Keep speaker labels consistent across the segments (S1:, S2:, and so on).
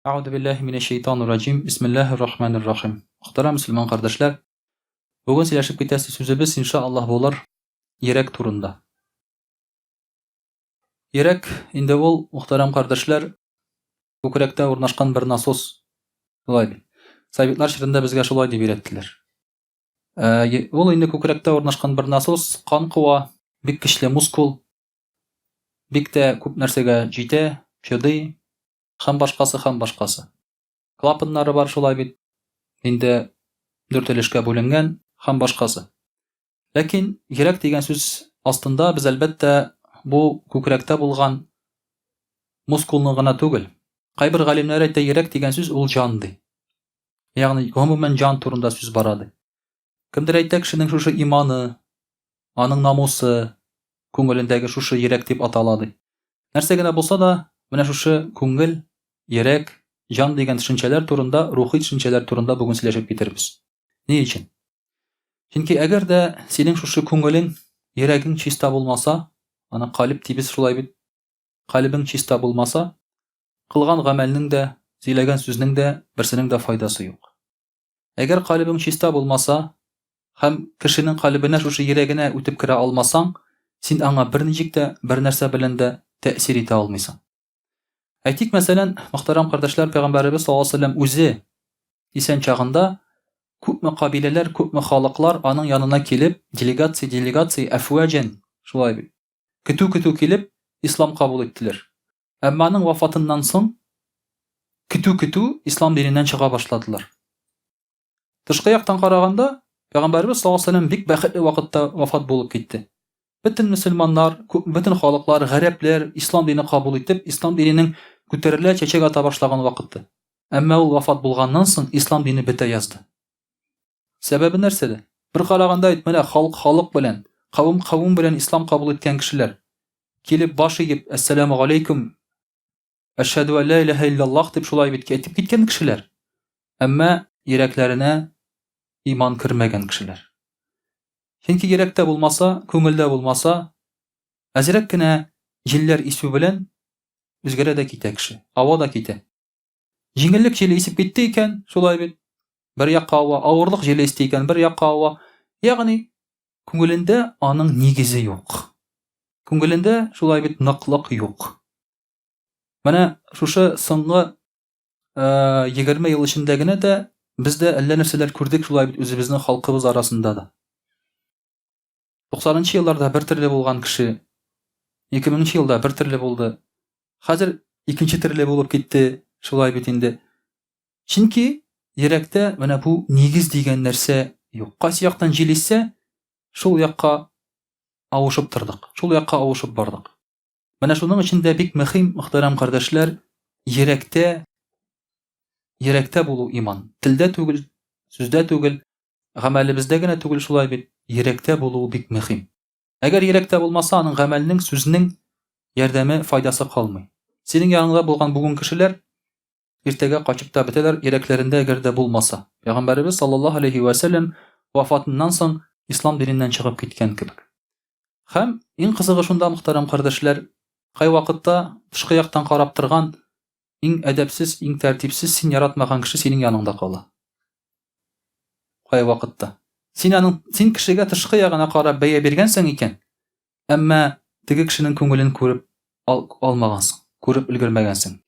S1: Әгъүзу биллаһи минәш шәйтанир раҗим. Бисмиллаһир рахманир рахим. Мөхтәрәм мөселман кардәшләр, бүген сөйләшеп китәсе сүзебез иншааллаһ булыр йөрәк турында. Йөрәк инде ул, мөхтәрәм кардәшләр, күкрәктә урнашкан бер насос. Шулай бит. Советлар чорында безгә шулай дип өйрәттеләр. Э, ул инде күкрәктә урнашкан бер насос, кан куа, бик көчле мускул, бик тә күп нәрсәгә җитә, чыдый, Һәм башкасы, һәм башкасы. Клапаннары бар шулай бит. Инде дүрт өлешкә бүленгән һәм башкасы. Ләкин йөрәк дигән сүз астында без әлбәттә бу күкрәктә булган мускулны гына түгел. Кайбер галимнәр әйтә, йөрәк дигән сүз ул җан ди. Ягъни гомумән җан турында сүз бара ди. Кемдер әйтә, кешенең шушы иманы, аның намусы, күңелендәге шушы йөрәк дип атала ди. Нәрсә генә булса да, менә шушы күңел, йөрәк, җан дигән төшенчәләр турында, рухи төшенчәләр турында бүген сөйләшеп китербез. Ни өчен? Чөнки әгәр дә синең шушы күңелең, йөрәгең чиста булмаса, аны калиб дибез шулай бит, калибең чиста булмаса, кылган гамәлнең дә, сөйләгән сүзнең дә берсенең дә файдасы юк. Әгәр калебең чиста булмаса һәм кешенең калебенә шушы йөрәгенә үтеп керә алмасаң, син аңа берничек тә, бернәрсә белән дә тәэсир итә алмыйсың. Әйтик, мәсәлән, мөхтәрәм кардәшләр, пәйгамбәребез саллаллаһу алейһи ва сәлләм үзе исән чагында күпме кабиләләр, күпме халыклар аның янына килеп, делегация-делегация, әфваҗән, шулай бит, көтү-көтү килеп, ислам кабул иттеләр. Әмма аның вафатыннан соң көтү-көтү ислам диненнән чыга башладылар. Тышкы яктан караганда, Пәйгамбәребез саллаллаһу алейһи ва сәлләм бик бәхетле вакытта вафат булып китте. Бөтен мөселманнар, бөтен халыклар, гарәпләр ислам дине кабул итеп, ислам диненең күтәрелә, чәчәк ата башлаган вакыты. Әмма ул вафат булганнан соң ислам дине бетә язды. Сәбәбе нәрсәдә? Бер караганда әйт, менә халык халык белән, кавым кавым белән ислам кабул иткән кешеләр. Килеп баш иеп, әссәламу галәйкүм, әшһәдү әллә иләһә илляллаһ дип шулай бит әйтеп киткән кешеләр. Әмма йөрәкләренә иман кермәгән кешеләр. Чөнки йөрәктә булмаса, күңелдә булмаса, әзрәк кенә җилләр исү белән үзгәрә дә китә кеше, ава да китә. Җиңеллек җиле исеп китте икән, шулай бит. Бер якка ава, авырлык җиле исте икән, бер якка ава. Ягъни күңелендә аның нигезе юк. Күңелендә шулай бит ныклык юк. Менә шушы соңгы 20 ел эчендә генә дә без дә әллә нәрсәләр күрдек шулай бит үзебезнең халкыбыз арасында да. 90 нчы елларда бер төрле булган кеше, 2000 нчы елда бер төрле булды. Хәзер икенче төрле булып китте, шулай бит инде. Чөнки йөрәктә менә бу нигез дигән нәрсә юк. Кайсы яктан җил иссә, шул якка авышып тордык, шул якка авышып бардык. Менә шуның өчен дә бик мөһим, мөхтәрәм кардәшләр, йөрәктә йөрәктә булу иман. Телдә түгел, сүздә түгел, Гамәлебездә генә түгел шулай бит, йөрәктә булуы бик мөһим. Әгәр йөрәктә булмаса, аның гамәлнең, сүзнең ярдәме, файдасы калмый. Синең яныңда булган бүген кешеләр иртәгә качып та бетәләр, йөрәкләрендә әгәр дә булмаса. Пәйгамбәребез саллаллаһу алейһи вә сәлләм вафатыннан соң ислам диненнән чыгып киткән кебек. Һәм иң кызыгы шунда, мөхтәрәм кардәшләр, кайвакытта тышкы яктан карап торган Иң әдәпсез, иң тәртипсез, син яратмаган кеше синең яныңда кала. Кайвакытта. Син аның, син кешегә тышкы ягына карап бәя биргәнсең икән, әмма теге кешенең күңелен күреп ал, алмагансың, күреп өлгермәгәнсең.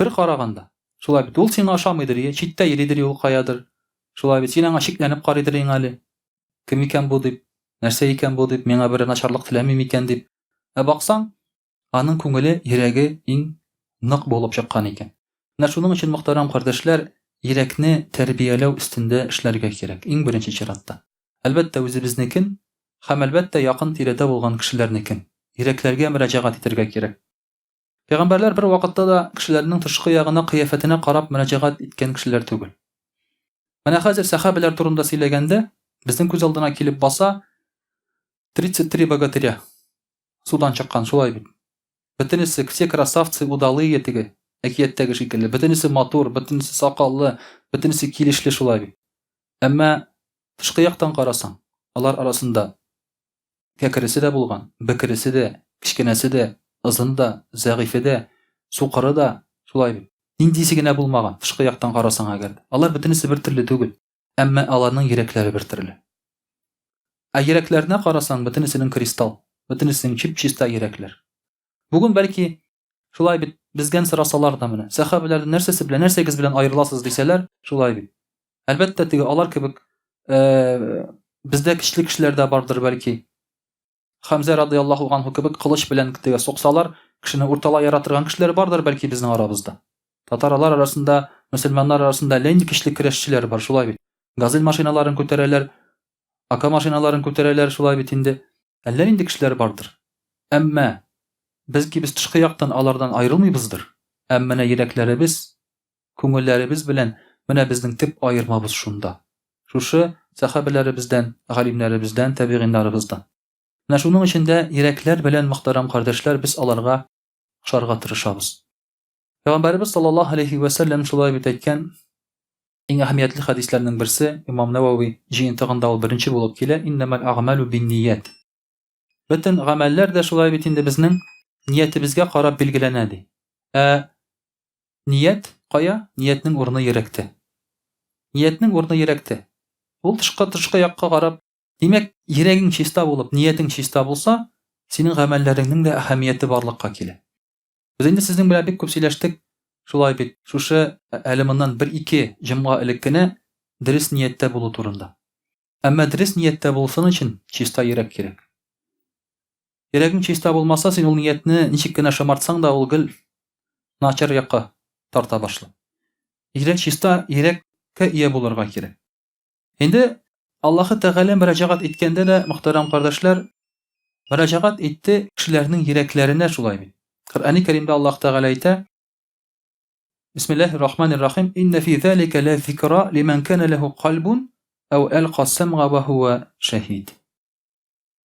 S1: Бер караганда, шулай бит, ул сиңа ошамыйдыр, я читтә йөридер ул каядыр. Шулай бит, син аңа шикләнеп карыйдыр иң әле. Кем икән бу дип, нәрсә икән бу дип, миңа берәр начарлык теләми микән дип. Ә баксаң, Аның күңеле, йөрәге иң нык булып чыккан икән. Менә шуның өчен, мөхтәрәм кардәшләр, йөрәкне тәрбияләү өстендә эшләргә кирәк, иң беренче чиратта. Әлбәттә, үзебезнекен һәм, әлбәттә, якын-тирәдә булган кешеләрнекен. Йөрәкләргә мөрәҗәгать итәргә кирәк. Пәйгамбәрләр бервакытта да кешеләрнең тышкы ягына, кыяфәтенә карап мөрәҗәгать иткән кешеләр түгел. Менә хәзер сәхабәләр турында сөйләгәндә, безнең күз алдына килеп баса 33 богатыря. Судан чыккан, шулай бит. Бөтенесе, все красавцы, удалые теге, әкияттәге шикелле. Бөтенесе матур, бөтенесе сакаллы, бөтенесе килешле шулай бит. Әмма тышкы яктан карасаң, алар арасында кәкресе дә булган, бекересе дә, кечкенәсе дә, озын да, зәгыйфе дә, сукыры да, шулай бит. Ниндисе генә булмаган, тышкы яктан карасаң әгәр. Алар бөтенесе бер төрле түгел, әмма аларның йөрәкләре бер төрле. Ә йөрәкләренә карасаң, бөтенесенең кристалл, бөтенесенең чип-чиста йөрәкләр. Бүген бәлки шулай бит, безгән сорасалар да менә, сәхабәләрдән нәрсәсе белән, нәрсәгез белән аерыласыз дисәләр, шулай бит. Әлбәттә, теге алар кебек э, бездә көчле кешеләр дә бардыр бәлки. Хәмзә радыяллаһу анһу кебек кылыч белән теге суксалар, кешене урталай яра торган кешеләр бардыр бәлки безнең арабызда. Татарлар арасында, мөселманнар арасында әллә нинди көчле көрәшчеләр бар, шулай бит. Газель машиналарын күтәрәләр, АК машиналарын күтәрәләр, шулай бит инде. Әллә нинди кешеләр бардыр. Әмма без без тышкы яктан алардан аерылмыйбыздыр. Әмма менә йөрәкләребез, күңелләребез белән менә безнең төп аермабыз шунда. Шушы сәхабәләребездән, галимнәребездән, тәбигыйннарыбыздан. Менә шуның өчен дә йөрәкләр белән, мөхтәрәм кардәшләр, без аларга охшарга тырышабыз. Пәйгамбәребез саллаллаһу алейхи вә сәлләм шулай бит әйткән, иң әһәмиятле хәдисләрнең берсе, Имам Нәвәви җыентыгында ул беренче булып килә, Иннәмәл әгъмәлү бинният. Бөтен гамәлләр дә шулай бит инде безнең ниятебезгә карап билгеләнә ди. Ә Ният кая? Ниятнең урыны йөрәктә. Ниятнең урыны йөрәктә. Ул тышка тышкы якка карап, димәк, йөрәгең чиста булып, ниятең чиста булса, синең гамәлләреңнең дә әһәмияте барлыкка килә. Без инде сезнең белән бик күп сөйләштек. Шулай бит, шушы әле моннан бер-ике җомга элек кенә дөрес нияттә булу турында. Әмма дөрес нияттә булсын өчен чиста йөрәк кирәк. Йөрәгең чиста булмаса, син ул ниятне ничек кенә шомартсаң да, ул гел начар якка тарта башлый. Йөрәк чиста, йөрәккә ия булырга кирәк. Инде Аллаһы Тәгалә мөрәҗәгать иткәндә дә, мөхтәрәм кардәшләр, мөрәҗәгать итте кешеләрнең йөрәкләренә шулай бит. Коръәни Кәримдә Аллаһ Тәгалә әйтә: Бисмиллаһир Рахманир Рахим, инна фи залика ла зикра лиман кана лаху кальбун ау алка самга ва хува шаһид.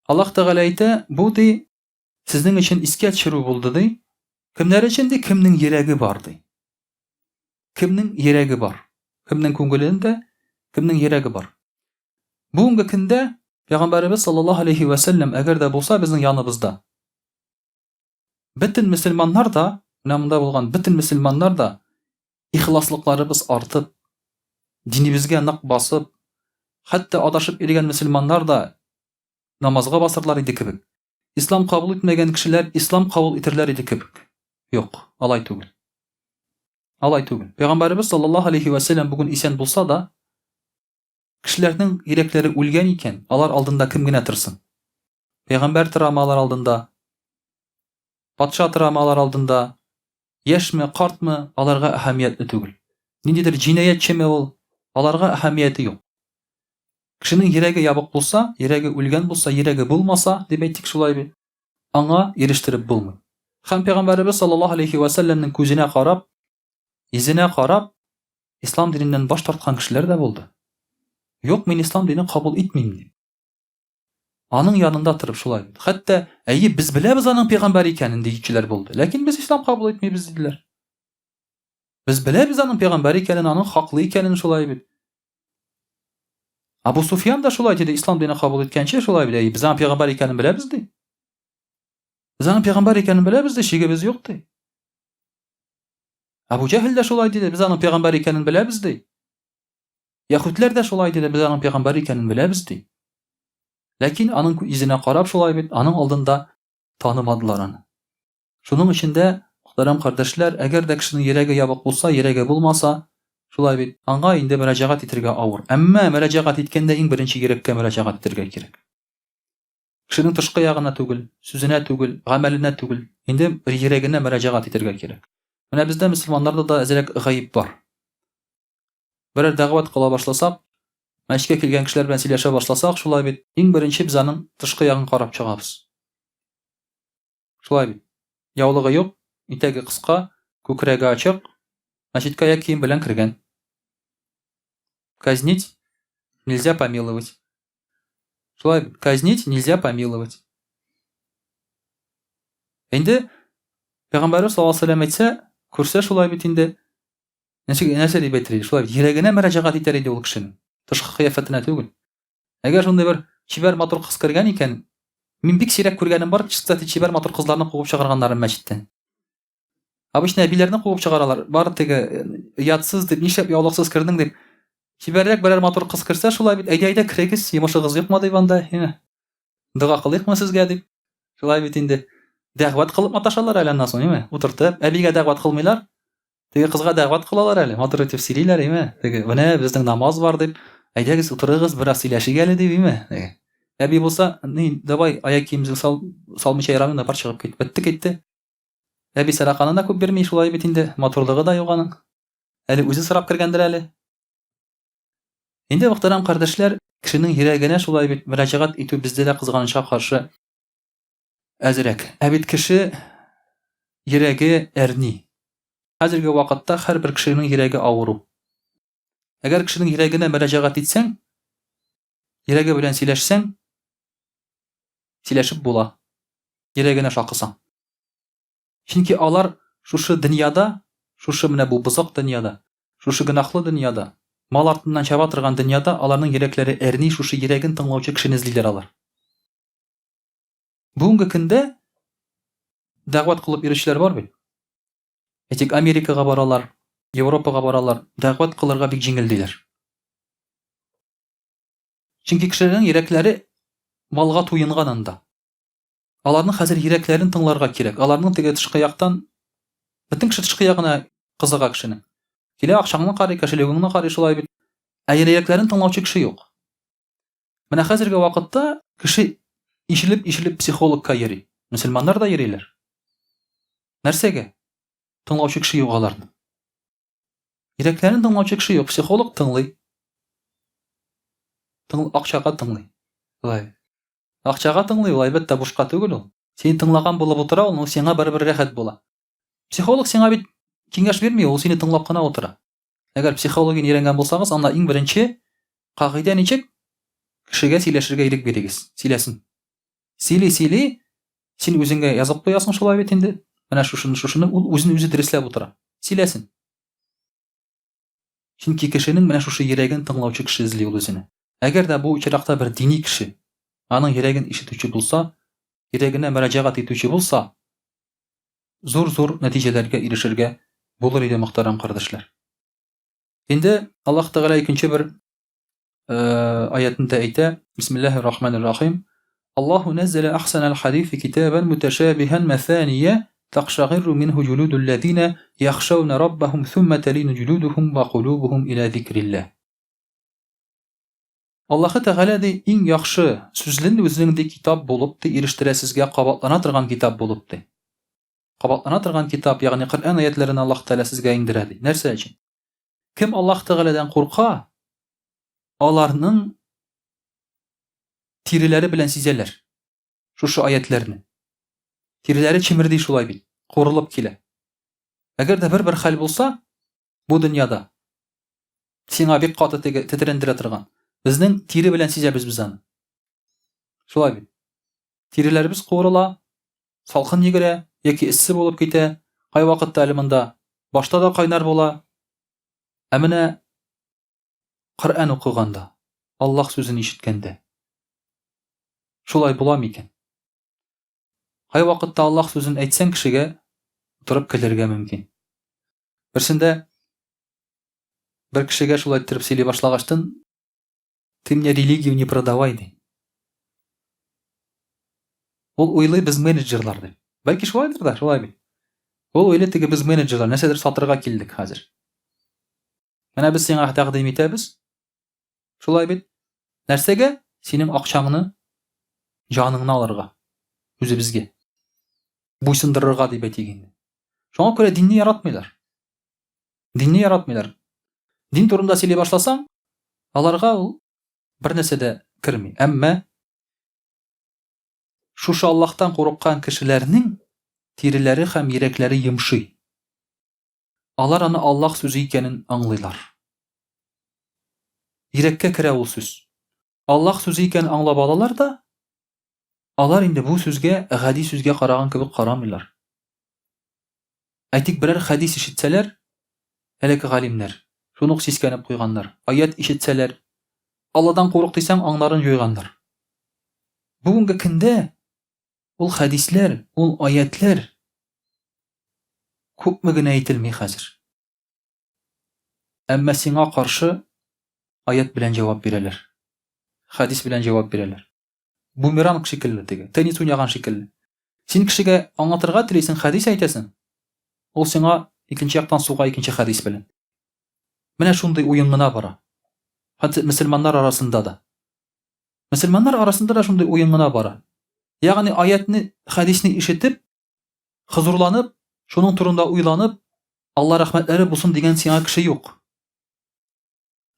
S1: Аллаһ Тәгалә әйтә, бу ди, сезнең өчен искә төшерү булды ди. Кемнәр өчен ди? Кемнең йөрәге бар ди. Кемнең йөрәге бар? Кемнең күңелендә, кемнең йөрәге бар? Бүгенге көндә Пәйгамбәребез саллаллаһу алейхи ва сәлләм әгәр дә булса безнең яныбызда, бөтен мөселманнар да, менә монда булган бөтен мөселманнар да ихласлыкларыбыз артып, динебезгә нык басып, хәтта адашып йөргән мөселманнар да намазга басырлар иде кебек. Ислам кабул итмәгән кешеләр ислам кабул итерләр иде кебек. Юк, алай түгел. Алай түгел. Пәйгамбәребез саллаллаһу алейхи ва сәлләм бүген исән булса да, кешеләрнең йөрәкләре үлгән икән, алар алдында кем генә торсын? Пәйгамбәр торамы алар алдында? Патша торамы алар алдында? Яшьме, картмы, аларга әһәмиятле түгел. Ниндидер җинаятьчеме ул, аларга әһәмияте юк. Кешенең йөрәге ябык булса, йөрәге үлгән булса, йөрәге булмаса, дип әйтик шулай бит, аңа ирештереп булмый. Һәм пәйгамбәребез саллаллаһу алейхи ва сәлләмнең күзенә карап, йөзенә карап, ислам диненнән баш тарткан кешеләр дә булды. Юк, мин ислам динен кабул итмим дип. Аның янында торып шулай бит. Хәтта, әйе, без беләбез аның пәйгамбәр икәнен диючеләр булды. Ләкин без ислам кабул итмибез диделәр. Без беләбез аның пәйгамбәр икәнен, аның хаклы икәнен шулай бит. Абу Суфьян да шулай диде, ислам динен кабул иткәнче шулай бит. Әйе, без аның пәйгамбәр икәнен беләбез ди. Без аның пәйгамбәр икәнен беләбез ди, шигебез юк ди. Абу Җәһел дә шулай диде, без аның пәйгамбәр икәнен беләбез ди. Яһүдләр дә шулай диде, без аның пәйгамбәр икәнен беләбез, ди. Ләкин аның йөзенә карап шулай бит, аның алдында танымадылар аны. Шуның өчен дә, мөхтәрәм кардәшләр, әгәр дә кешенең йөрәге ябык булса, йөрәге булмаса, шулай бит, аңа инде мөрәҗәгать итергә авыр. Әмма мөрәҗәгать иткәндә иң беренче йөрәккә мөрәҗәгать итергә кирәк. Кешенең тышкы ягына түгел, сүзенә түгел, гамәленә түгел, инде йөрәгенә мөрәҗәгать итергә кирәк. Менә бездә мөселманнарда да әзрәк гаеп бар. Берәр дәгъват кыла башласак, мәчеткә килгән кешеләр белән сөйләшә башласак, шулай бит, иң беренче без аның тышкы ягын карап чыгабыз. Шулай бит. Яулыгы юк, итәге кыска, күкрәге ачык, мәчеткә аяк кием белән кергән. Казнить нельзя помиловать. Шулай бит, казнить нельзя помиловать. Инде Пәйгамбәрбез саллаллаһу алейһи ва сәлләм әйтсә, күрсә шулай бит инде, Ничек, нәрсә дип әйтер иде? Шулай бит, йөрәгенә мөрәҗәгать итәр иде ул кешенең. Тышкы кыяфәтенә түгел. Әгәр шундый бер чибәр матур кыз кергән икән, мин бик сирәк күргәнем бар, кстати, чибәр матур кызларны куып чыгарганнарын мәчеттән. Обычно әбиләрне куып чыгаралар. Бар теге оятсыз дип, нишләп яулыксыз кердең дип. Чибәррәк берәр матур кыз керсә, шулай бит, әйдә, әйдә, керегез, йомышыгыз юкмы дип анда. Дога кылыйкмы сезгә дип. Шулай бит инде. Дәгъват кылып маташалар әле аннан соң, әйме? Утыртып, әбигә дәгъват кылмыйлар. Теге кызга дәгъват кылалар әле, матур итеп сөйлиләр, әйме? Теге, менә безнең намаз бар дип, әйдәгез, утырыгыз, бераз сөйләшик әле дип, әйме? Теге. Әби булса, ни, давай, аяк киемеңне сал, салмыйча ярамый, бар чыгып кит. Бетте китте. Әби сәдаканы да күп бирми, шулай бит инде, матурлыгы да юк аның. Әле үзе сорап кергәндер әле. Инде, мөхтәрәм кардәшләр, кешенең йөрәгенә шулай бит мөрәҗәгать итү бездә дә кызганычка каршы әзрәк. Ә бит кеше йөрәге әрни. Хәзерге вакытта һәрбер кешенең йөрәге авыру. Әгәр кешенең йөрәгенә мөрәҗәгать итсәң, йөрәге белән сөйләшсәң, сөйләшеп була. Йөрәгенә шакысаң. Чөнки алар шушы дөньяда, шушы менә бу бозык дөньяда, шушы гөнаһлы дөньяда, мал артыннан чаба торган дөньяда аларның йөрәкләре әрни, шушы йөрәген тыңлаучы кешене эзлиләр алар. Бүгенге көндә дәгъват кылып йөрүчеләр бар бит. Әйтик, Америкага баралар, Европага баралар, дәгъват кылырга бик җиңел диләр. Чөнки кешеләрнең йөрәкләре малга туенган анда. Аларның хәзер йөрәкләрен тыңларга кирәк. Аларның теге тышкы яктан бөтен кеше тышкы ягына кызыга кешенең. Килә акчаңны карый, кошелегыңны карый шулай бит. Ә йөрәкләрен тыңлаучы кеше юк. Менә хәзерге вакытта кеше ишелеп-ишелеп психологка йөри. Мөселманнар да йөриләр. Нәрсәгә? Тыңлаучы кеше юк аларның. Йөрәкләрен тыңлаучы кеше юк. Психолог тыңлый. Тың, акчага тыңлый. Шулай. Акчага тыңлый ул, әлбәттә, бушка түгел ул. Сине тыңлаган булып утыра ул, но сиңа барыбер рәхәт була. Психолог сиңа бит киңәш бирми, ул сине тыңлап кына утыра. Әгәр психологияне өйрәнгән булсагыз, анда иң беренче кагыйдә ничек? Кешегә сөйләшергә ирек бирегез. Сөйләсен. Сөйли, сөйли, син үзеңгә язып куясың шулай бит инде. Менә шушыны, шушыны ул үзен үзе дөресләп утыра. Сөйләсен. Чөнки кешенең менә шушы йөрәген тыңлаучы кеше эзли ул үзенә. Әгәр дә бу очракта бер дини кеше аның йөрәген ишетүче булса, йөрәгенә мөрәҗәгать итүче булса, зур-зур нәтиҗәләргә ирешергә булыр иде, мөхтәрәм кардәшләр. Инде Аллаһ Тәгалә икенче бер аятында әйтә, Бисмиллаһир Рахманир Рахим. Аллаһу нәззәлә ахсанал хадиси китабан муташабиһан мәсания тақшагирру минһу җулудул ләзина яхшауна раббахум сумма талину җулудухум ва кулубухум иля зикрилләһ. Аллаһы Тәгалә ди, иң яхшы сүзлен үзенең ди китап булып ди ирештерә сезгә кабатлана торган китап булып ди. Кабатлана торган китап, ягъни Коръән аятләрен Аллаһ Тәгалә сезгә иңдерә ди. Нәрсә өчен? Кем Аллаһ Тәгаләдән курка, аларның тиреләре белән сизәләр шушы аятләрне. Тиреләре чемерди шулай бит, курылып килә. Әгәр дә бер-бер хәл булса, бу дөньяда сиңа бик каты теге тетрәндерә торган. Безнең тире белән сизәбез без аны. Шулай бит. Тиреләребез куырыла, салкын йөгерә яки эссе булып китә. Кайвакытта әле монда башта да кайнар була. Ә менә Коръән укыганда, Аллаһ сүзен ишеткәндә шулай була микән? Кайвакытта Аллаһ сүзен әйтсәң кешегә утырып көлергә мөмкин. Берсендә бер кешегә шулай иттереп сөйли башлагачтын, Ты мне религию не продавай, ди. Ул уйлый без менеджерлар дип. Бәлки шулайдыр да, шулай бит. Ул уйлый теге без менеджерлар, нәрсәдер сатырга килдек хәзер. Менә без сиңа тәкъдим итәбез. Шулай бит. Нәрсәгә? Синең акчаңны, җаныңны алырга. Үзебезгә. Буйсындырырга дип әйтик инде. Шуңа күрә динне яратмыйлар. Динне яратмыйлар. Дин турында сөйли башласаң, аларга ул бер нәрсә дә керми. Әмма шушы Аллаһтан курыккан кешеләрнең тиреләре һәм йөрәкләре йомшый. Алар аны Аллаһ сүзе икәнен аңлыйлар. Йөрәккә керә ул сүз. Аллаһ сүзе икәнен аңлап алалар да, алар инде бу сүзгә гади сүзгә караган кебек карамыйлар. Әйтик, берәр хәдис ишетсәләр, элекке галимнәр шуны ук сискәнеп куйганнар. Аят ишетсәләр, Алладан курык дисәң, аңнарын җуйганнар. Бүгенге көндә ул хәдисләр, ул аятләр Күпме генә әйтелми хәзер. Әмма сиңа каршы аять белән җавап бирәләр. Хәдис белән җавап бирәләр. Бумеранг шикелле теге, теннис уйнаган шикелле. Син кешегә аңлатырга телисең, хәдис әйтәсең. Ул сиңа икенче яктан суга икенче хәдис белән. Менә шундый уен гына бара. Хәтта мөселманнар арасында да. Мөселманнар арасында да шундый уен гына бара. Ягъни аятны, хәдисне ишетеп, хозурланып, шуның турында уйланып, Алла рәхмәтләре булсын дигән сиңа кеше юк.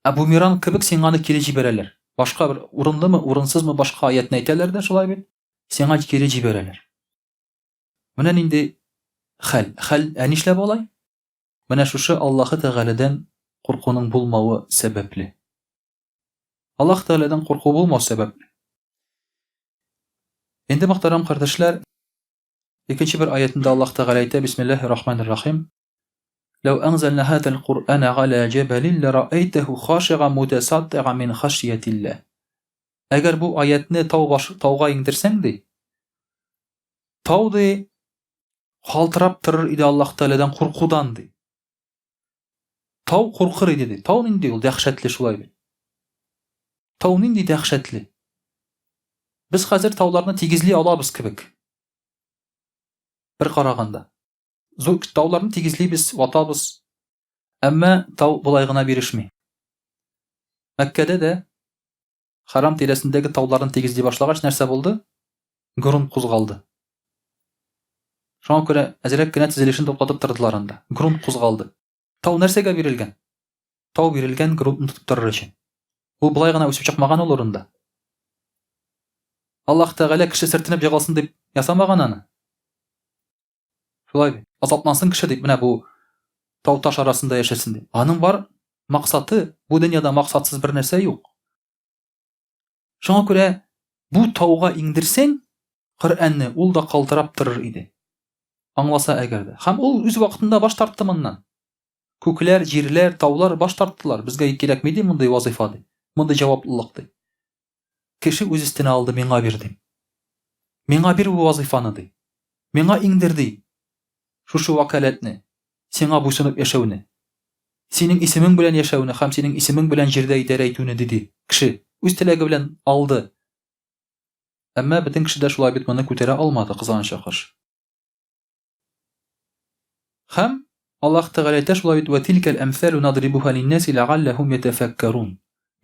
S1: Ә бумеранг кебек сиңа аны кире җибәрәләр. Башка бер урынлымы, урынсызмы башка аятны әйтәләр дә шулай бит. Сиңа кире җибәрәләр. Менә нинди хәл. Хәл, ә нишләп алай? Менә шушы Аллаһы Тәгаләдән куркуның булмавы сәбәпле. Аллаһ Тәгаләдән курку булмау сәбәпле. Инде мөхтәрәм кардәшләр, икенче бер аятында Аллаһ Тәгалә әйтә, Бисмиллаһир Рахманир Рахим. Ләү анзална хазал Куръана галя җәбәлин лараайтаху хашига мутасаддига мин хашиятилла. Әгәр бу аятны тау баш тауга иңдерсәң ди, тау ди калтырап торыр иде Аллаһ Тәгаләдән куркудан ди. Тау куркыр иде ди. Тау нинди ул дәһшәтле шулай бит. Тау нинди дәһшәтле. Без хәзер тауларны тигезли алабыз кебек. Бер караганда. Зур тауларны тигезлибез, ватабыз. Әмма тау болай гына бирешми. Мәккәдә дә Харам тирәсендәге тауларны тигезли башлагач, нәрсә булды? Грунт кузгалды. Шуңа күрә әзрәк кенә төзелешен туктатып тордылар анда. Грунт кузгалды. Тау нәрсәгә бирелгән? Тау бирелгән грунтны тотып торыр өчен. Ул болай гына үсеп чыкмаган ул урында. Аллаһ Тәгалә кеше сөртенеп егылсын дип ясамаган аны. Шулай бит. Азаплансын кеше дип, менә бу тау-таш арасында яшәсен дип. Аның бар максаты, бу дөньяда максатсыз бер нәрсә юк. Шуңа күрә бу тауга иңдерсәң, Коръәнне, ул да калтырап торыр иде. Аңласа әгәр дә. Һәм ул үз вакытында баш тартты моннан. Күкләр, җирләр, таулар баш тарттылар. Безгә кирәкми ди мондый вазыйфа ди. Мондый җаваплылык ди. Кеше үз өстенә алды, миңа бир ди. Миңа бир бу вазыйфаны ди. Миңа иңдер ди. Шушы вәкаләтне, сиңа буйсынып яшәүне. Синең исемең белән яшәүне һәм синең исемең белән җирдә идарә итүне диде. Кеше үз теләге белән алды. Әмма бөтен кеше дә шулай бит моны күтәрә алмады, кызганычка каршы. Һәм Аллаһ Тәгалә әйтә шулай бит, «Вә тилкәл әмсәлү надрибуһа линнәси ләгалләһум ятәфәккәрун».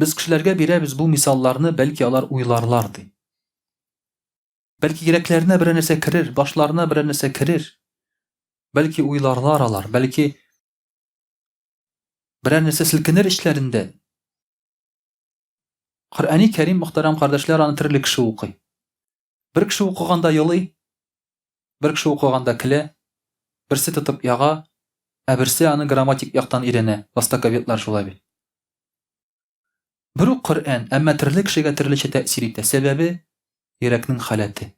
S1: Без кешеләргә бирәбез бу мисалларны, бәлки алар уйларлар, ди. Бәлки йөрәкләренә берәр нәрсә керер, башларына берәр нәрсә керер. Бәлки уйларлар алар, бәлки берәр нәрсә селкенер эчләрендә. Коръәни Кәрим, мөхтәрәм кардәшләр, аны төрле кеше укый. Бер кеше укыганда елый, бер кеше укыганда көлә, берсе тотып яга, ә берсе аны грамматик яктан өйрәнә, востоковедлар шулай бит. Бер үк Коръән, әмма төрле кешегә төрлечә тәэсир итә. Сәбәбе, йөрәкнең халәте.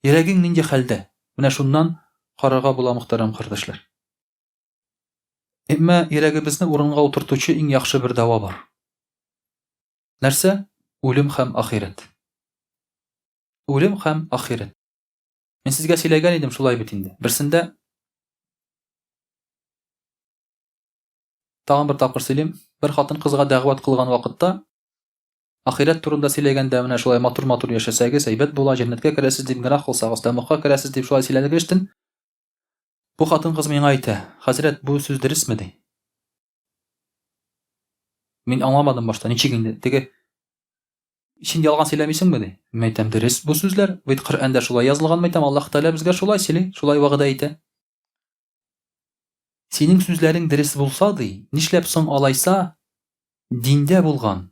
S1: Йөрәгең нинди хәлдә? Менә шуннан карарга була, мөхтәрәм кардәшләр. Әмма йөрәгебезне урынга утыртучы иң яхшы бер дәва бар. Нәрсә? Үлем һәм ахирәт. Үлем һәм ахирәт. Мин сезгә сөйләгән идем шулай бит инде. Берсендә тагын бер тапкыр сөйлим. Бер хатын кызга дәгъват кылган вакытта ахирәт турында сөйләгәндә менә шулай матур-матур яшәсәгез, әйбәт була, җәннәткә керәсез дип, гөнаһ кылсагыз, тәмугка керәсез дип шулай сөйләгәчтен, бу хатын-кыз миңа әйтә, хәзрәт, бу сүз дөресме ди? Мин аңламадым башта, ничек инде? Теге син ялган сөйләмисеңме ди? Мин әйтәм, дөрес бу сүзләр. Бит Коръәндә шулай язылган, әйтәм, Аллаһ Тәгалә безгә шулай сөйли, шулай вәгъдә итә. Синең сүзләрең дөрес булса ди, нишләп соң алайса диндә булган,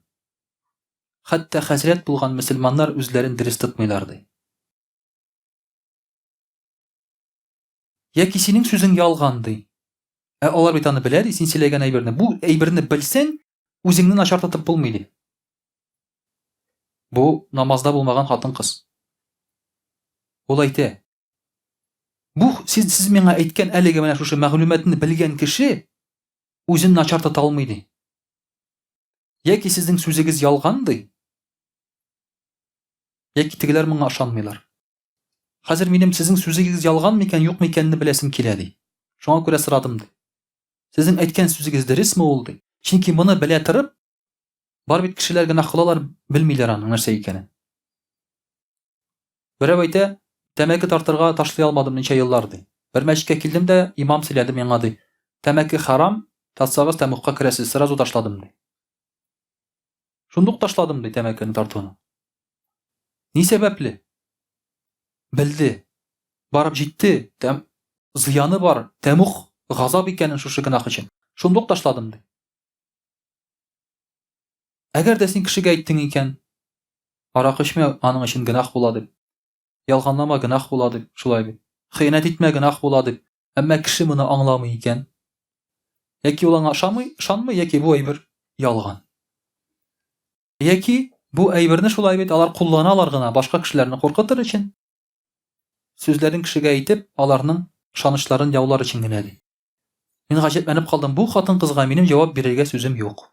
S1: хәтта хәзрәт булган мөселманнар үзләрен дөрес тотмыйлар ди. Яки синең сүзең ялган ди. Ә алар бит аны белә ди, син сөйләгән әйберне. Бу әйберне белсәң, үзеңне начар тотып булмый ди. Бу намазда булмаган хатын-кыз. Ул әйтә, Бу сез, сез миңа әйткән әлеге менә шушы мәгълүматны белгән кеше үзен начар тота алмый ди. Яки сезнең сүзегез ялган ди. Яки тегеләр моңа ышанмыйлар. Хәзер минем сезнең сүзегез ялган микән, юк микәнне беләсем килә ди. Шуңа күрә сорадым, ди. Сезнең әйткән сүзегез дөресме ул, ди. Чөнки моны белә торып, бар бит кешеләр генә кылалар, белмиләр аның нәрсә икәнен. Берәү әйтә, тәмәке тартырга ташлый алмадым ничә еллар, ди. Бер мәчеткә килдем дә, имам сөйләде миңа, ди. Тәмәке харам, тартсагыз тәмугка керәсез, сразу ташладым, ди. Шундук ташладым, ди, тәмәкене тартуны. Ни сәбәпле? Белде. Барып җитте, тәм зыяны бар, тәмуг газап икәнен шушы гөнаһ өчен. Шундук ташладым, ди. Әгәр дә син кешегә әйттең икән, аракы эчмә, аның өчен гөнаһ була дип. Ялганлама, гөнаһ була дип, шулай бит. Хыянәт итмә, гөнаһ була дип. Әмма кеше моны аңламый икән, яки ул аңа ышанмый, ышанмый, яки бу әйбер ялган. Яки бу әйберне шулай бит алар кулланалар гына башка кешеләрне куркытыр өчен, сүзләрен кешегә әйтеп, аларның ышанычларын яулар өчен генә ди. Мин гаҗәпләнеп калдым, бу хатын-кызга минем җавап бирергә сүзем юк.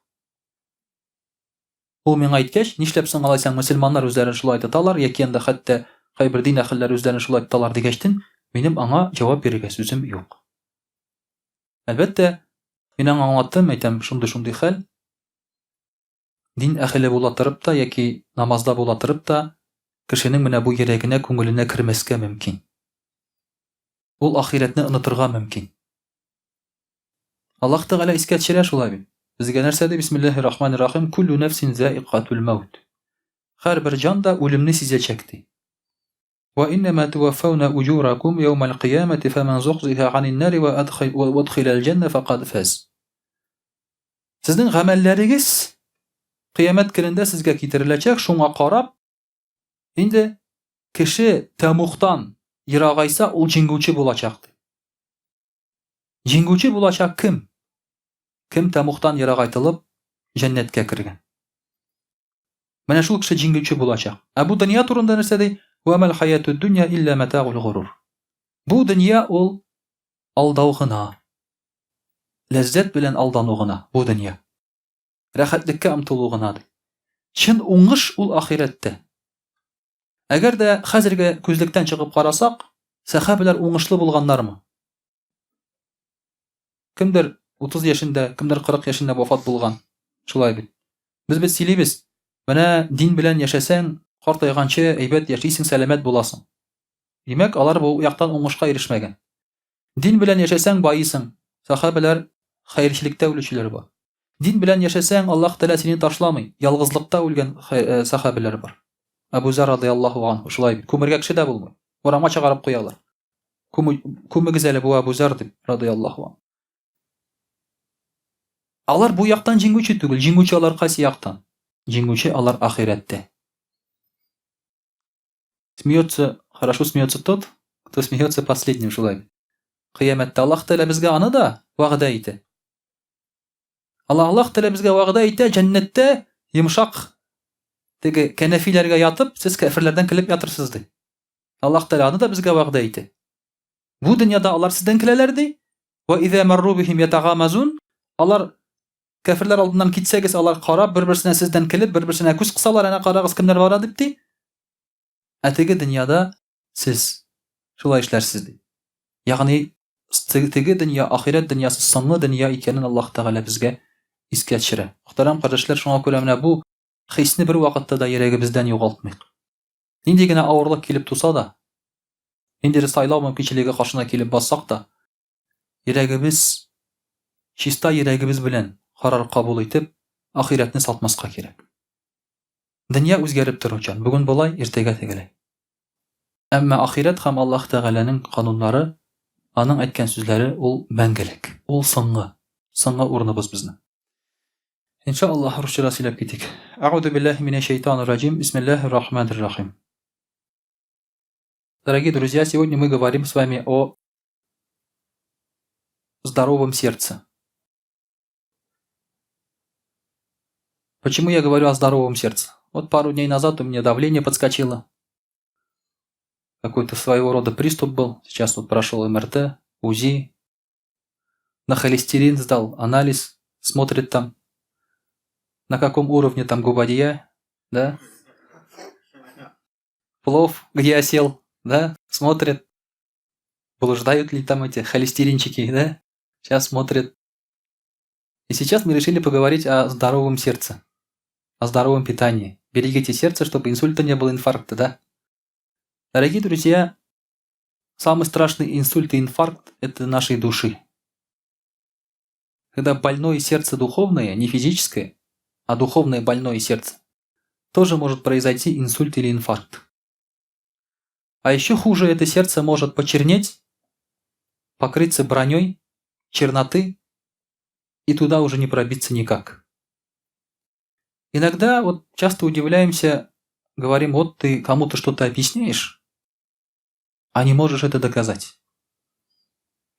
S1: Ул миңа әйткәч, нишләп соң алайсаң мөселманнар үзләрен шулай тоталар, яки анда хәтта кайбер дин әһелләре үзләрен шулай тоталар дигәчтен, минем аңа җавап бирергә сүзем юк. Әлбәттә, мин аңа аңлаттым, әйтәм, шундый-шундый хәл. Дин әһеле була торып та яки намазда була торып та, кешенең менә бу йөрәгенә, күңеленә кермәскә мөмкин. Ул ахирәтне онытырга мөмкин. Аллаһ Тәгалә искә төшерә шулай бит. Безгә нәрсә ди? Бисмиллаһир рахманир рахим. Куллу нәфсин заикатул маут. Һәрбер җан да үлемне сизәчәк ди. Ва иннама туаффауна уҗуракум яумал кыямати фаман зухзиха анин нари ва удхилал җанна факад фаз. Сезнең гамәлләрегез кыямәт көнендә сезгә китереләчәк, шуңа карап, инде кеше тәмугтан ерагайса, ул җиңүче булачак ди. Җиңүче булачак кем? Кем тәмугтан ерагайтылып, җәннәткә кергән. Менә шул кеше җиңүче булачак. Ә бу дөнья турында нәрсә ди? Ва мал хаятуд дөнья илля матагул горур. Бу дөнья ул алдау гына. Ләззәт белән алдану гына бу дөнья. Рәхәтлеккә омтылу гына ди. Чын уңыш ул ахирәттә. Әгәр дә хәзерге күзлектән чыгып карасак, сәхабәләр уңышлы булганнармы? Кемдер 30 яшендә, кемдер 40 яшендә вафат булган. Шулай бит. Без бит сөйлибез. Менә дин белән яшәсәң, картайганчы әйбәт яшисең, сәламәт буласың. Димәк, алар бу яктан уңышка ирешмәгән. Дин белән яшәсәң, байыйсың. Сәхабәләр хәерчелектә үлүчеләр бар. Дин белән яшәсәң, Аллаһ Тәгалә сине ташламый. Ялгызлыкта үлгән э, сәхабәләр бар. Әбу Зәр радыяллаһу анһу шулай бит. Күмергә кеше дә булмый. Урамга чыгарып куялар. Күмегез әле бу Әбу Зәр дип, радыяллаһу анһу. Алар бу яктан җиңүче түгел. Җиңүче алар кайсы яктан? Җиңүче алар ахирәттә. Смеется, хорошо смеется тот, кто смеется последним, шулай. Кыямәттә Аллаһ Тәгалә безгә аны да вәгъдә итә. Аллаһ Аллаһ Тәгалә безгә вәгъдә итә, җәннәттә йомшак теге кәнәфиләргә ятып, сез кәферләрдән көлеп ятырсыз ди. Аллаһ Тәгалә аны да безгә вәгъдә итә. Бу дөньяда алар сездән көләләр ди. Ва иза марру бихим ятагамазун. Алар кәферләр алдыннан китсәгез, алар карап, бер-берсенә сездән көлеп, бер-берсенә күз кысалар, әнә карагыз кемнәр бара дип ди. Ә теге дөньяда сез шулай эшләрсез ди. Ягъни теге дөнья, ахирәт дөньясы соңгы дөнья икәнен Аллаһ Тәгалә безгә искә төшерә. Мөхтәрәм кардәшләр, шуңа күрә менә бу хисне бер вакытта да йөрәгебездән югалтмыйк. Нинди генә авырлык килеп туса да, ниндидер сайлау мөмкинчелеге каршына килеп бассак та, йөрәгебез, чиста йөрәгебез белән карар кабул итеп, ахирәтне сатмаска кирәк. Дөнья үзгәреп торучан, бүген болай, иртәгә тегеләй. Әмма ахирәт һәм Аллаһ Тәгаләнең кануннары, аның әйткән сүзләре ул мәңгелек, ул соңгы, соңгы урыныбыз безнең. Иншаллаһ, русча да сөйләп китик. Әгъузу биллаһи минәш шайтанир раҗим. Бисмиллаһир рахманир рахим. Дорогие друзья, сегодня мы говорим с вами о здоровом сердце. Почему я говорю о здоровом сердце? Вот пару дней назад у меня давление подскочило. Какой-то своего рода приступ был. Сейчас вот прошел МРТ, УЗИ. На холестерин сдал анализ, смотрит там, на каком уровне там губадия, да? Плов, где я сел, да, смотрит. Блуждают ли там эти холестеринчики, да? Сейчас смотрят. И сейчас мы решили поговорить о здоровом сердце, о здоровом питании. Берегите сердце, чтобы инсульта не было, инфаркта, да? Дорогие друзья, самый страшный инсульт и инфаркт – это нашей души. Когда больное сердце духовное, не физическое, а духовное больное сердце, тоже может произойти инсульт или инфаркт. А еще хуже, это сердце может почернеть, покрыться броней черноты, и туда уже не пробиться никак. Иногда вот часто удивляемся, говорим, вот ты кому-то что-то объясняешь, а не можешь это доказать.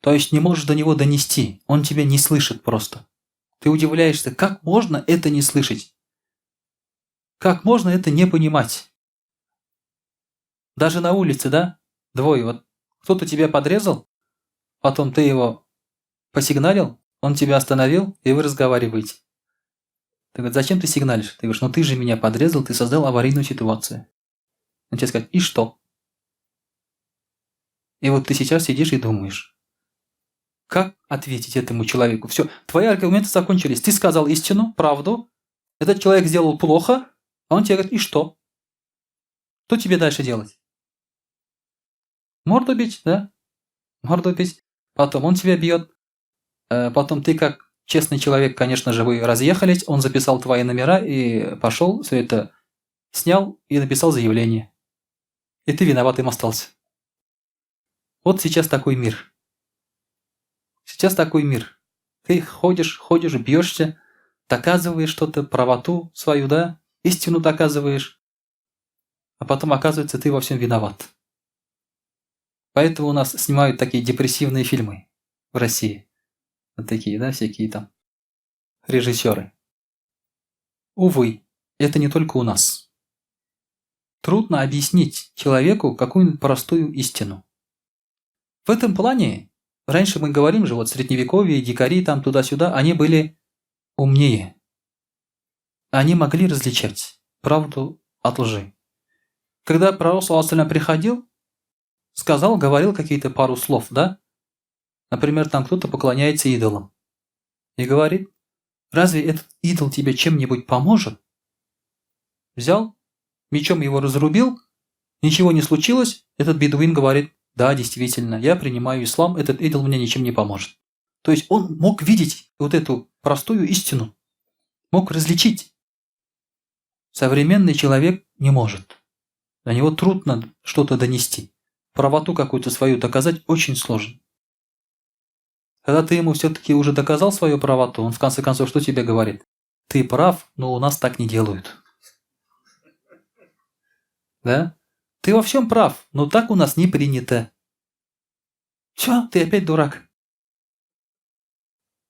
S1: То есть не можешь до него донести, он тебя не слышит просто. Ты удивляешься, как можно это не слышать? Как можно это не понимать? Даже на улице, да? Двое. Вот кто-то тебя подрезал, потом ты его посигналил, он тебя остановил, и вы разговариваете. Ты говоришь, зачем ты сигналишь? Ты говоришь, ну ты же меня подрезал, ты создал аварийную ситуацию. Он тебе скажет, и что? И вот ты сейчас сидишь и думаешь, как ответить этому человеку? Все, твои аргументы закончились. Ты сказал истину, правду, этот человек сделал плохо, а он тебе говорит, и что? Что тебе дальше делать? Морду бить, да? Морду бить. Потом он тебя бьет. Потом ты, как честный человек, конечно же, вы разъехались, он записал твои номера и пошел, все это снял и написал заявление. И ты виноватым остался. Вот сейчас такой мир. Сейчас такой мир. Ты ходишь, ходишь, бьешься, доказываешь что-то, правоту свою, да, истину доказываешь, а потом оказывается, ты во всем виноват. Поэтому у нас снимают такие депрессивные фильмы в России. Вот такие, да, всякие там режиссеры. Увы, это не только у нас. Трудно объяснить человеку какую-нибудь простую истину. В этом плане, раньше мы говорим же, вот средневековье, дикари там туда-сюда, они были умнее. Они могли различать правду от лжи. Когда пророк, саллаллаху алейхи ва саллям, приходил, сказал, говорил какие-то пару слов, да? Например, там кто-то поклоняется идолам. И говорит, разве этот идол тебе чем-нибудь поможет? Взял, мечом его разрубил, ничего не случилось, этот бедуин говорит, да, действительно, я принимаю ислам, этот идол мне ничем не поможет. То есть он мог видеть вот эту простую истину, мог различить. Современный человек не может. До него трудно что-то донести. Правоту какую-то свою доказать очень сложно. Когда ты ему все-таки уже доказал свою правоту, он в конце концов что тебе говорит? Ты прав, но у нас так не делают. Да? Ты во всем прав, но так у нас не принято. Все, ты опять дурак.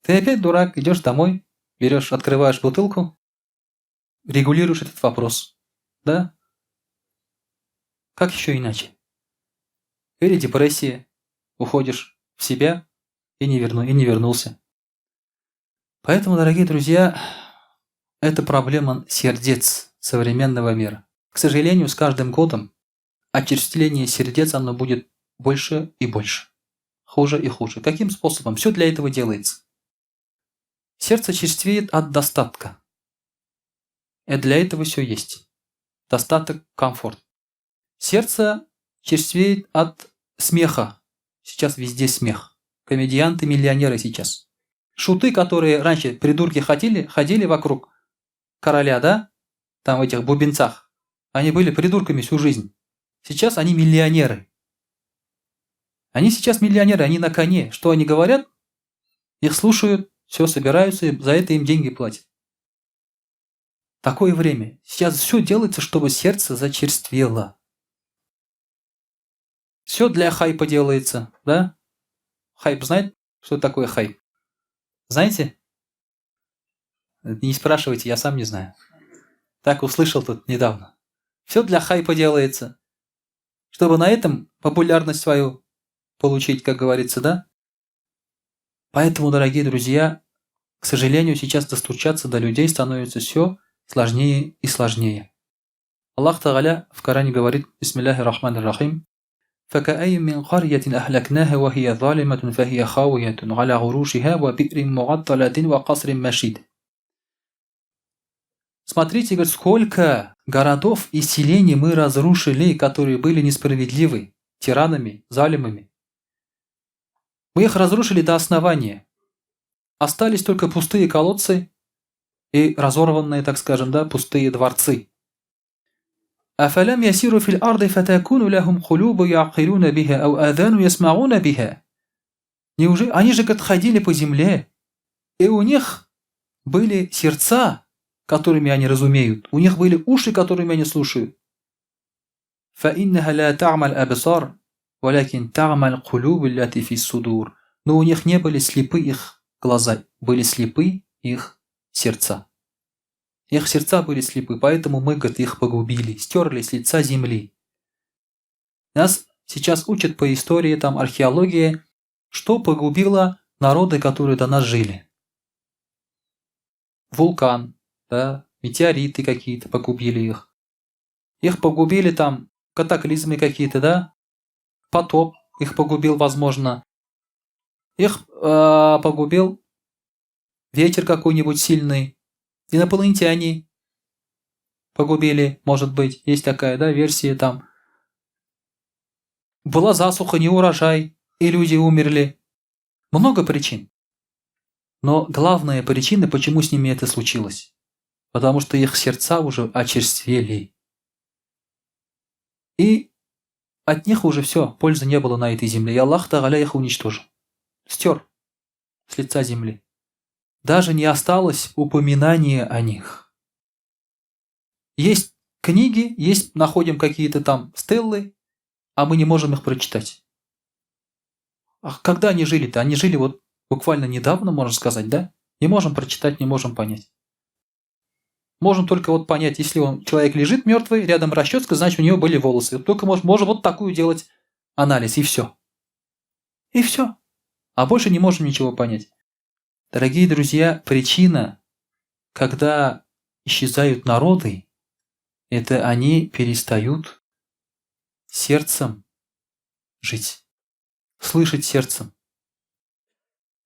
S1: Ты опять дурак, идешь домой, берешь, открываешь бутылку, регулируешь этот вопрос. Да? Как еще иначе? Или депрессия, уходишь в себя и не вернулся. Поэтому, дорогие друзья, это проблема сердец современного мира. К сожалению, с каждым годом очерствление сердец, оно будет больше и больше. Хуже и хуже. Каким способом? Все для этого делается. Сердце черствеет от достатка. И для этого все есть. Достаток, комфорт. Сердце черствеет от смеха. Сейчас везде смех. Комедианты, миллионеры сейчас. Шуты, которые раньше придурки ходили вокруг короля, да? Там в этих бубенцах. Они были придурками всю жизнь. Сейчас они миллионеры. Они сейчас миллионеры, они на коне. Что они говорят? Их слушают, все собираются, и за это им деньги платят. Такое время. Сейчас все делается, чтобы сердце зачерствело. Все для хайпа делается, да? Хайп знает, что такое хайп? Знаете? Не спрашивайте, я сам не знаю. Так услышал тут недавно. Все для хайпа делается. Чтобы на этом популярность свою получить, как говорится, да? Поэтому, дорогие друзья, к сожалению, сейчас достучаться до людей становится все сложнее и сложнее. Аллах Тагаля в Коране говорит, Бисмиллахи рахмани рахим, فكأي من قرية أهلكناها وهي ظالمة فهي خاوية على عروشها وبئر معطلة وقصر مشيد. Смотрите, говорит, сколько городов и селений мы разрушили, которые были несправедливы, тиранами, залимами. Мы их разрушили до основания. Остались только пустые колодцы и разорванные, так скажем, да, пустые дворцы. أفلم يسيروا في الأرض فتكون لهم قلوب يعقلون بها أو آذان يسمعون بها. Неужели они же, говорит, ходили по земле, и у них были сердца, которыми они разумеют, у них были уши, которыми они слушают. فإنها لا تعمى الأبصار ولكن تعمى القلوب التي في الصدور. Но у них не были слепы их глаза, были слепы их сердца. Их сердца были слепы, поэтому мы, говорит, их погубили, стерли с лица земли. Нас сейчас учат по истории, там, археологии, что погубило народы, которые до нас жили. Вулкан, да, метеориты какие-то погубили их. Их погубили там катаклизмы какие-то, да, потоп их погубил, возможно. Их погубил ветер какой-нибудь сильный. Инопланетяне погубили, может быть, есть такая, да, версия там. Была засуха, не урожай, и люди умерли. Много причин. Но главная причина, почему с ними это случилось, потому что их сердца уже очерствели. И от них уже все, пользы не было на этой земле. И Аллах Тагаля их уничтожил. Стер с лица земли. Даже не осталось упоминания о них. Есть книги, есть, находим какие-то там стеллы, а мы не можем их прочитать. А когда они жили-то? Они жили вот буквально недавно, можно сказать, да? Не можем прочитать, не можем понять. Можем только вот понять, если он, человек лежит мертвый, рядом расческа, значит, у него были волосы. Только можем вот такую делать анализ, и все. И все. А больше не можем ничего понять. Дорогие друзья, причина, когда исчезают народы, это они перестают сердцем жить, слышать сердцем.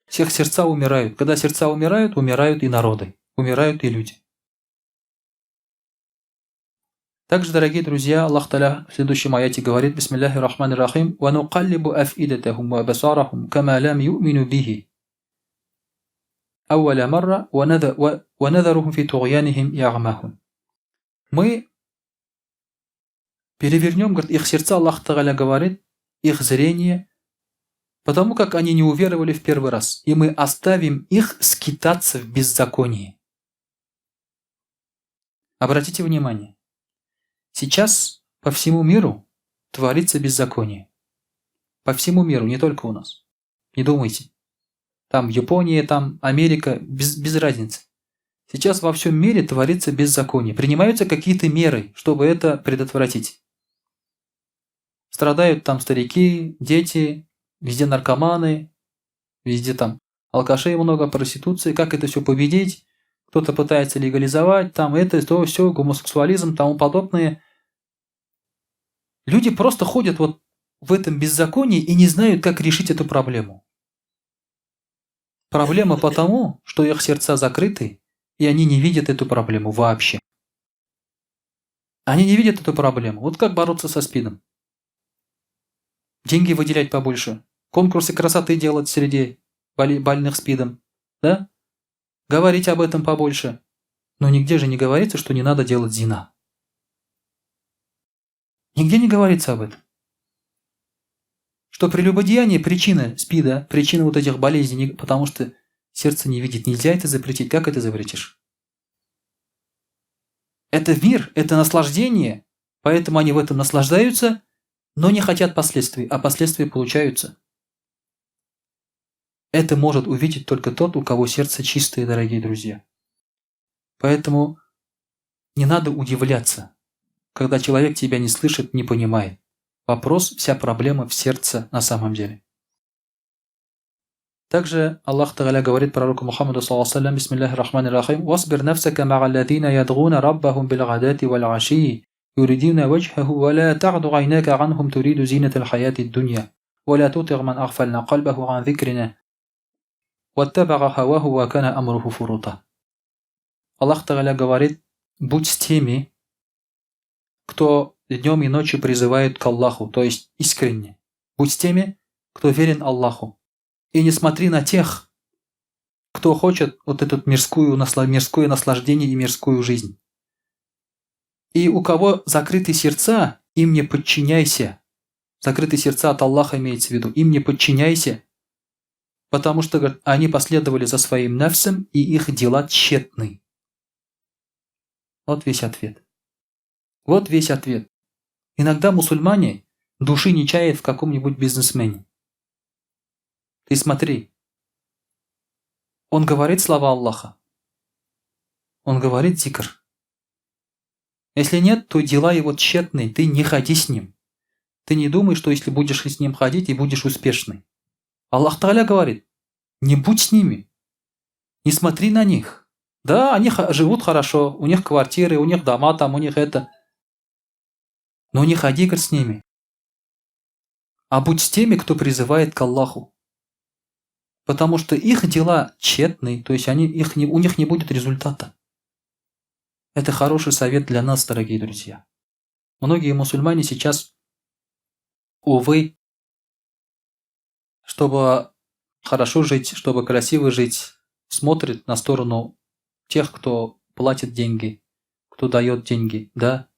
S1: Всех сердца умирают. Когда сердца умирают, умирают и народы, умирают и люди. Также, дорогие друзья, Аллах Таля в следующем аяте говорит: Бисмиллахи рахмани рахим, «Ва нукаллибу афидатахум ва абсарахум, кама лам ю'мину бихи ауаля марра, ва надарухум фи тугьянихим ягмахун». Мы перевернем, говорит, их сердца, Аллах Тагаля говорит, их зрение, потому как они не уверовали в первый раз, и мы оставим их скитаться в беззаконии. Обратите внимание, сейчас по всему миру творится беззаконие. По всему миру, не только у нас. Не думайте. Там Япония, там Америка, без разницы. Сейчас во всем мире творится беззаконие. Принимаются какие-то меры, чтобы это предотвратить. Страдают там старики, дети, везде наркоманы, везде там алкашей много, проституции. Как это все победить? Кто-то пытается легализовать, там это, то, все, гомосексуализм, тому подобное. Люди просто ходят вот в этом беззаконии и не знают, как решить эту проблему. Проблема потому, что их сердца закрыты, и они не видят эту проблему вообще. Они не видят эту проблему. Вот как бороться со СПИДом? Деньги выделять побольше, конкурсы красоты делать среди больных СПИДом, да? Говорить об этом побольше. Но нигде же не говорится, что не надо делать зина. Нигде не говорится об этом. Что прелюбодеяние причина СПИДа, причина вот этих болезней, потому что сердце не видит. Нельзя это запретить. Как это запретишь? Это мир, это наслаждение. Поэтому они в этом наслаждаются, но не хотят последствий, а последствия получаются. Это может увидеть только тот, у кого сердце чистое, дорогие друзья. Поэтому не надо удивляться, когда человек тебя не слышит, не понимает. Вопрос, вся проблема в сердце на самом деле. Также Аллах Тагаля говорит пророку Мухаммаду, саллаллаху алейхи ва саллям, бисмиллахи рахмани рахим, «Васбир нафсака ма'а аллазина ядгуна раббахум бил гадати вал аши, юридуна ваҗһаһу ва ла та'ду гайнака анхум туриду зинатал хаятид дунья ва ла тутигъ ман агъфална кальбаху ан зикрина ваттабага хаваху ва кана амруху фурута. Аллах Тааля говорит: будь с теми, кто днем и ночью призывает к Аллаху, то есть искренне. Будь с теми, кто верен Аллаху. И не смотри на тех, кто хочет вот эту мирское наслаждение и мирскую жизнь. И у кого закрыты сердца, им не подчиняйся. Закрыты сердца от Аллаха имеется в виду. Им не подчиняйся, потому что, говорит, они последовали за своим нефсом, и их дела тщетны. Вот весь ответ. Вот весь ответ. Иногда мусульмане души не чают в каком-нибудь бизнесмене. Ты смотри. Он говорит слова Аллаха. Он говорит зикр. Если нет, то дела его тщетны, ты не ходи с ним. Ты не думай, что если будешь с ним ходить, и будешь успешный. Аллах Тааля говорит, не будь с ними, не смотри на них. Да, они живут хорошо, у них квартиры, у них дома там, у них это. Но не ходи, говорит, с ними. А будь с теми, кто призывает к Аллаху. Потому что их дела тщетны, то есть у них не будет результата. Это хороший совет для нас, дорогие друзья. Многие мусульмане сейчас, увы, чтобы хорошо жить, чтобы красиво жить, смотрят на сторону тех, кто платит деньги, кто дает деньги, да,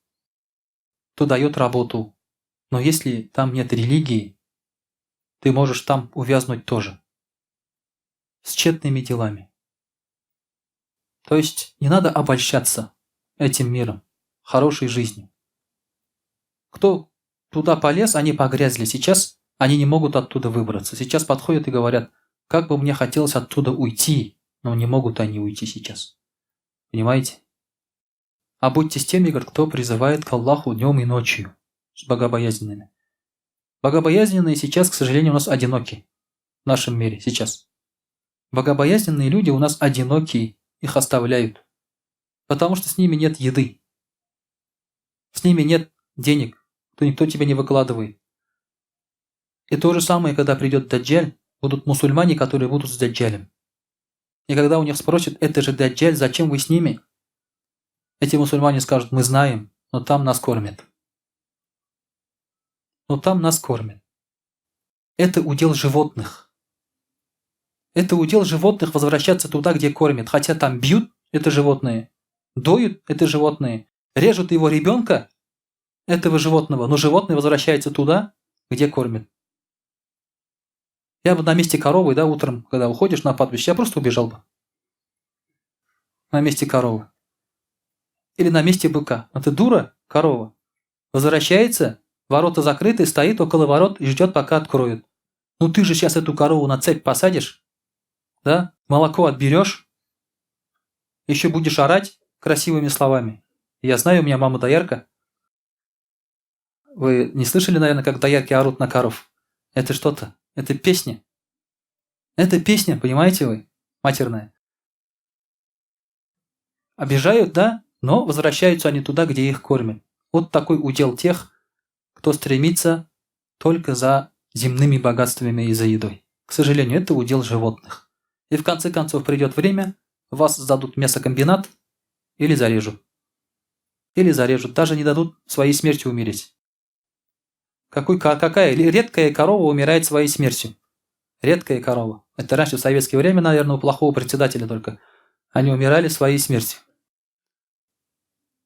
S1: кто дает работу. Но если там нет религии, ты можешь там увязнуть тоже. С тщетными делами. То есть не надо обольщаться этим миром, хорошей жизнью. Кто туда полез, они погрязли. Сейчас они не могут оттуда выбраться. Сейчас подходят и говорят, как бы мне хотелось оттуда уйти, но не могут они уйти сейчас. Понимаете? А будьте с теми, говорит, кто призывает к Аллаху днем и ночью, с богобоязненными. Богобоязненные сейчас, к сожалению, у нас одиноки в нашем мире сейчас. Богобоязненные люди у нас одинокие, их оставляют. Потому что с ними нет еды. С ними нет денег, то никто тебя не выкладывает. И то же самое, когда придет Даджаль, будут мусульмане, которые будут с Даджалем. И когда у них спросят, это же Даджаль, зачем вы с ними? Эти мусульмане скажут, мы знаем, но там нас кормят. Но там нас кормят. Это удел животных. Это удел животных возвращаться туда, где кормят. Хотя там бьют это животные, доют это животные, режут его ребенка, этого животного, но животное возвращается туда, где кормят. Я бы на месте коровы, да, утром, когда уходишь на пастбище, я просто убежал бы. На месте коровы. Или на месте быка. А ты дура, корова. Возвращается, ворота закрыты, стоит около ворот и ждет, пока откроют. Ну ты же сейчас эту корову на цепь посадишь, да, молоко отберешь, еще будешь орать красивыми словами. Я знаю, у меня мама доярка. Вы не слышали, наверное, как доярки орут на коров? Это что-то. Это песня. Это песня, понимаете вы, матерная. Обижают, да, но возвращаются они туда, где их кормят. Вот такой удел тех, кто стремится только за земными богатствами и за едой. К сожалению, это удел животных. И в конце концов придет время, вас сдадут в мясокомбинат или зарежут. Или зарежут, даже не дадут своей смертью умереть. Какая редкая корова умирает своей смертью? Редкая корова. Это раньше в советское время, наверное, у плохого председателя только. Они умирали своей смертью.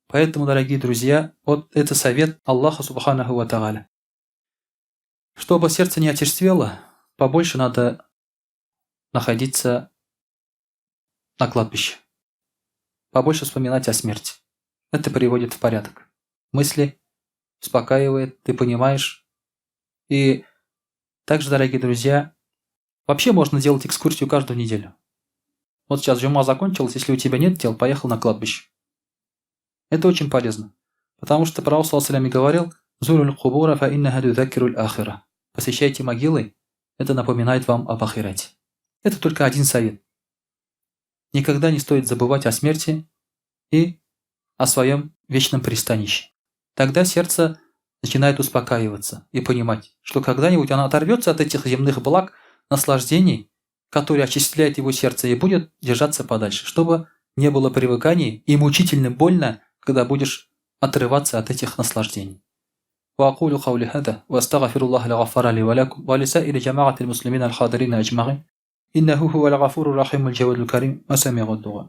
S1: Поэтому, дорогие друзья, вот это совет Аллаха Субханаху ва Тааля. Чтобы сердце не отерствело, побольше надо находиться на кладбище. Побольше вспоминать о смерти. Это приводит в порядок. Мысли успокаивает, ты понимаешь. И также, дорогие друзья, вообще можно делать экскурсию каждую неделю. Вот сейчас джума закончилась, если у тебя нет дел, поехал на кладбище. Это очень полезно. Потому что пророк саллаллаху алейхи ва саллям говорил: «Зуруль кубура фа иннахα тузаккируль ахира». Посещайте могилы, это напоминает вам об ахирате. Это только один совет. Никогда не стоит забывать о смерти и о своем вечном пристанище. Тогда сердце начинает успокаиваться и понимать, что когда-нибудь оно оторвется от этих земных благ, наслаждений, которые очищают его сердце, и будет держаться подальше, чтобы не было привыканий и мучительно больно, когда будешь отрываться от этих наслаждений. وأقول قولي هذا وأستغفر الله الغفار لي ولكم ولسائر جماعة المسلمين الحاضرين أجمعين إنه هو الغفور الرحيم الجواد الكريم وسميع الدعاء.